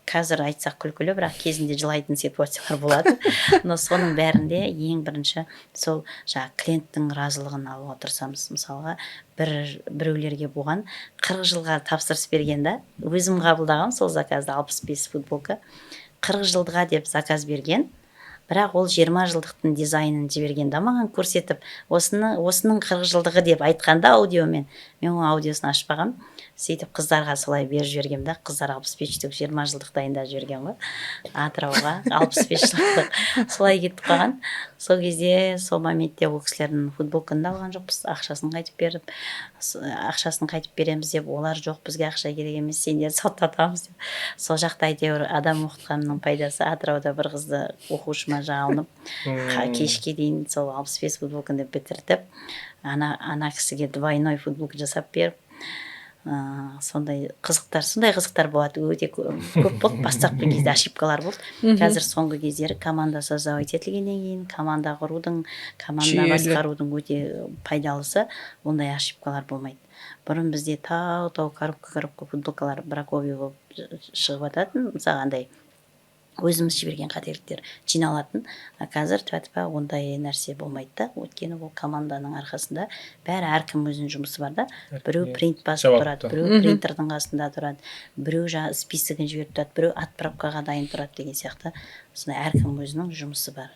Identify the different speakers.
Speaker 1: Қазір айтсақ, күлкілі, бірақ кезінде жылайтын ситуациялар болады. Но соның бәрінде ең бірінші сол жаңағы клиенттің разылығын алуға тырысамыз. Мысалға, бір біреулерге болған, 40 жылға тапсырыс берген да. Өзім қабылдағанмын сол заказды, 65 футболка 40 жылға деп заказ берген. Бірақ ол 20 жылдықтың дизайнын жіберген да маған көрсетіп, осыны, осының 40 жылдығы деп айтқан да аудиомен. Мен оның аудиосын ашпағанмын. Сөйтіп қыздарға солай беріп жібергенмін да. Қыздар 65 штук 20 жылдық дайындап жіберген ғой Атырауға, 65 жылдық солай кетіп қалған. Сол кезде, сол моментте ол кісілердің футболканы да алған жоқпыз. Ақшасын қайтып беріп, ақшасын қайтып береміз деп, олар: «Жоқ, бізге ақша керек емес, сендерді соттатамыз», – деп. Сол жақта әйтеуір адам оқытқанның пайдасы, Атырауда бір қызды оқушыма жалынып, кешке дейін сол 65 футболканы бітіртіп, ана кісіге двойной футболка жасап беріп, сондай қызықтар, сондай қызықтар болады. Өте көп болды. Бастапқы кезде ошибкалар болды. Қазір, соңғы кездері команда создавать етілгеннен кейін, команда құрудың, команда
Speaker 2: Жүйелі.
Speaker 1: басқарудың өте пайдалысы, ондай ошибкалар болмайды. Бұрын бізде тау тау коробка коробка футболкалар браковый болып шығып жататын, мысалға, андай өзіміз жіберген қателіктер жиналатын. А қазір, тьфу тьфу, ондай нәрсе болмайды да, өйткені ол команданың арқасында бәрі, әркім өзінің жұмысы бар да. Біреу принт басып
Speaker 3: Жауапты.
Speaker 1: тұрады, біреу принтердің қасында тұрады, біреу жаңағы списогін жіберіп тұрады, біреу отправкаға дайын тұрады деген сияқты. Сондай әркім өзінің жұмысы бар.